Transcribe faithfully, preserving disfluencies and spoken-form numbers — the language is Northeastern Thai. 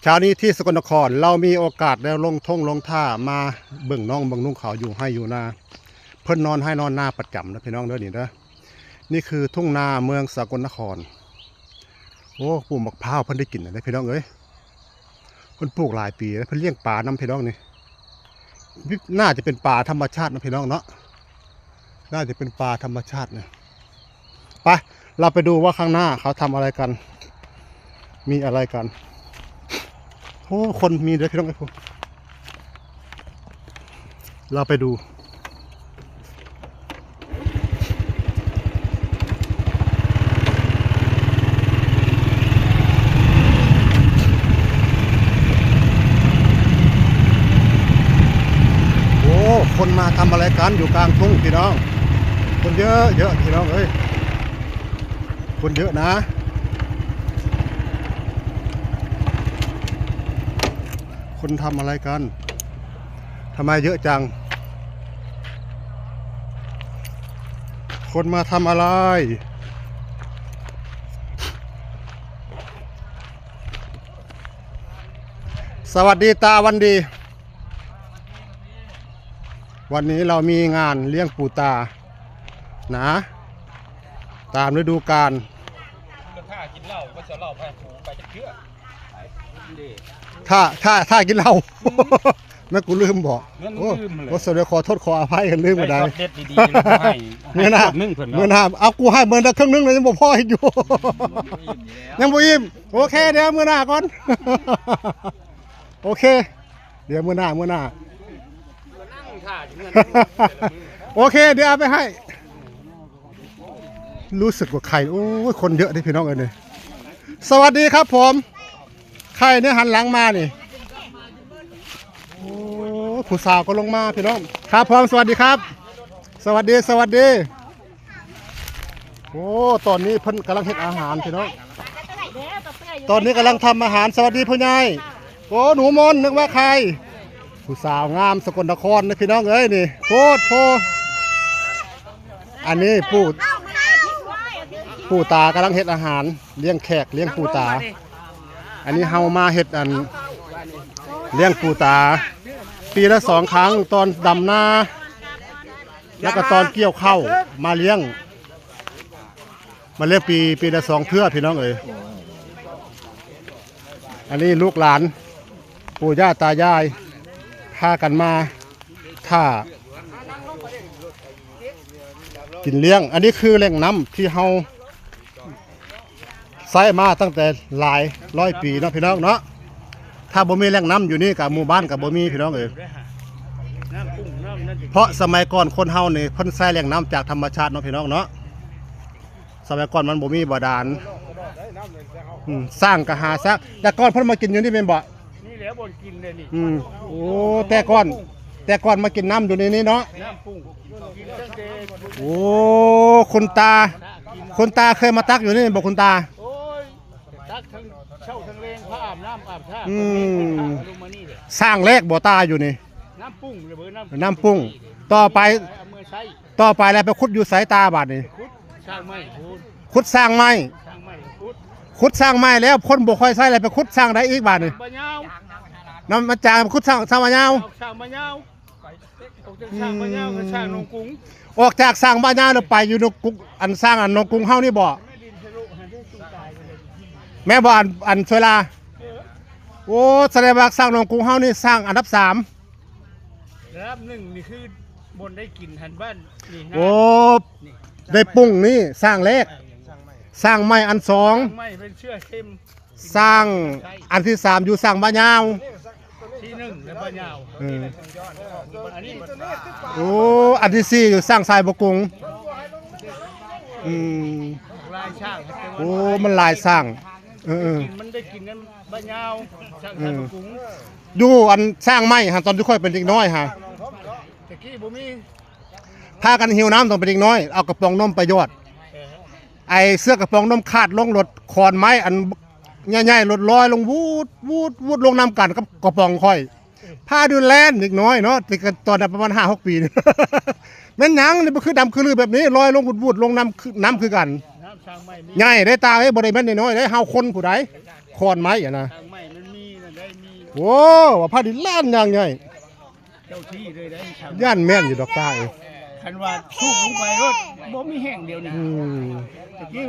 เช้านี้ที่สกลนคร เรามีโอกาสได้ลงท่งลงท่ามาเบิ่งน้องเบิ่งนุ่งเขาอยู่ไฮ่อยู่นา เพิ่นนอนไฮ่นอนนาประจำนะพี่น้องเด้อนี่เด้อ นี่คือทุ่งนาเมืองสกลนคร โอ้ ปลูกมะพร้าวเพิ่นได้กินนะพี่น้องเอ้ย เพิ่นปลูกหลายปีแล้ว เพิ่นเลี้ยงปลานำพี่น้องนี่ น่าจะเป็นปลาธรรมชาตินะพี่น้องเนาะ น่าจะเป็นปลาธรรมชาตินะ ไป เราไปดูว่าข้างหน้าเขาทำอะไรกัน มีอะไรกัน โอ้ คนมีด้วยพี่น้องเอ้ย เราไปดู โอ้ คนมาทำอะไรกันอยู่กลางทุ่งพี่น้อง คนเยอะเยอะพี่น้องเอ้ย คนเยอะนะ คนทำอะไรกัน ทำไมเยอะจัง คนมาทำอะไร สวัสดีตาวันดี วันนี้เรามีงานเลี้ยงปู่ตา นะ ตามฤดูกาล ก็ถ้ากินเหล้าก็จะเหล้าไปหูไปจะเชื่อ ถ้า ถ้า ถ้ากินเหล้า แม่กูลืมบอก แม่น โอ้ ลืมเลย โอ้ เสียดาย ขอโทษขออภัยกันลืมไปได้ ได้ช็อตเด็ดดีๆเลยให้ เมื่อหน้า ให้ขวดหนึ่งเพิ่นเนาะ เมื่อหน้า เอากูให้เมื่อหน้าครึ่งหนึ่งเลยยังบ่พออีกอยู่ ยังบ่อิ่ม โอเค เดี๋ยวเมื่อหน้าก่อน โอเค เดี๋ยวเมื่อหน้า เมื่อหน้า โอเค เดี๋ยวเอาไปให้ รู้สึกว่าใคร โอ้ย คนเยอะดิพี่น้องเอ้ยนี่ สวัสดีครับผม ใครเนี่ยหันหลังมานี่ โอ้ ผู้สาวก็ลงมาพี่น้อง ครับผม สวัสดีครับ สวัสดี สวัสดี โอ้ ตอนนี้เพิ่นกำลังเฮ็ดอาหารพี่น้อง ตอนนี้กำลังทำอาหาร สวัสดีพ่อใหญ่ โอ้ หนูมนต์นึกว่าใคร ผู้สาวงามสกลนครนะพี่น้องเอ้ยนี่ โพดโพ อันนี้ปู่ ปู่ตากำลังเฮ็ดอาหาร เลี้ยงแขกเลี้ยงปู่ตา อันนี้เฮามาเฮ็ดอัน เลี้ยงปู่ตา ปีละสองครั้ง ตอนดำนา แล้วก็ตอนเกี่ยวข้าวมาเลี้ยง มาเลี้ยงปี ปีละสองเทื่อพี่น้องเอ้ย อันนี้ลูกหลาน ปู่ย่าตายาย พากันมา ถ้า กินเลี้ยง อันนี้คือแหล่งน้ำที่เฮาใช้มาตั้งแต่หลายร้อยปีเนาะพี่น้องเนาะ ถ้าบ่มีแหล่งน้ำอยู่นี่กะหมู่บ้านกะบ่มีพี่น้องเอ้ย เพราะสมัยก่อนคนเฮานี่เพิ่นใช้แหล่งน้ำจากธรรมชาติเนาะพี่น้องเนาะ สมัยก่อนมันบ่มีบาดาล อืม ช้างกะหาช้าง แต่ก่อนเพิ่นมากินอยู่นี่แม่นบ่ นี่แหละบ่อนกินเลยนี่ อืม โอ้ แต่ก่อน แต่ก่อนมากินน้ำอยู่ในนี้เนาะ น้ำปุ้ง กินตั้งแต่ โอ้ คุณตา คุณตาเคยมาตักอยู่นี่บ่คุณตา โอ้ย ตักทั้งเช้าทั้งแลง พาอาบน้ำอาบท่า อืม ลงมานี่เลย ช้างแรกบ่ตาอยู่นี่ น้ำปุ้งเลยเบอร์น้ำ น้ำปุ้ง ต่อไป เอามือใช้ ต่อไปแล้วไปขุดอยู่ไสตาบาดนี่ ขุดสร้างไม้พูน ขุดสร้างไม้ สร้างไม้ขุด ขุดสร้างไม้แล้วคนบ่ค่อยใช้แล้วไปขุดสร้างได้อีกบาดนี่ บ่ยาว น้ำมาจากขุดสร้าง สร้างมายาว เอาสร้างมายาว ออกจากสร้างมายาวก็สร้างหนองกุง ออกจากสร้างมายาวแล้วไปอยู่หนองกุง อันสร้างอันหนองกุงเฮานี่บ่ แม่นบ่อัน อันเวลา โอ้ แสดงว่าสร้างหนองกุงเฮานี่สร้างอันดับสาม ระดับหนึ่งนี่คือบ่อนได้กินหันบ้านนี่นะ โอ้ นี่ ได้ปุ้งนี่สร้างแรก สร้างไม้อันสอง สร้างไม้เป็นเชื้อเค็ม สร้างอันที่สามอยู่สร้างบ้านยาว ที่หนึ่งและบ้านยาว เออ อันนี้ โอ้ อันที่สี่อยู่สร้างทรายบกุง อืม ลายช่าง โอ้ มันหลายสร้าง เออ เออ กินมันได้กินนั้นบ้านยาว ช่าง เออ ทรายบกุง อยู่อันสร้างไม้ฮะ ตอนที่ข้อยเป็นเด็กน้อยฮะ ตะกี้บ่มี พากันหิวน้ำตอนเป็นเด็กน้อย เอากระป๋องนมไปหยอด เออ ไอ้เสื้อกระป๋องนมขาดลงรถ ขอนไม้อันใหญ่ๆ รถลอยลง วูด วูด วูด ลงน้ำกันกับกระป๋องข้อย พาเดินแล่นเด็กน้อยเนาะ แต่ก็ตอนนั้นประมาณห้าหกปีนี่ แม่นหยังนี่ มันคือดำคือลือแบบนี้ ลอยลง วูด ๆ ลงน้ำคือ น้ำคือกัน น้ำสร้างไม้มี ใหญ่ได้ตาเอ้ย บ่ได้แม่นน้อยๆ ได้ เฮาคนผู้ใด ขอนไม้อะนะ สร้างไม้มันมีนั่นแหละ โอ้ ว่าพาดินล้านอย่างใหญ่ เจ้าที่เลยได้ ย่านแม่นอยู่ดอกตาเอ้ย คันว่าสูบลงไปรถบ่มีแห้งเดียวนี่ อืม ตะกี้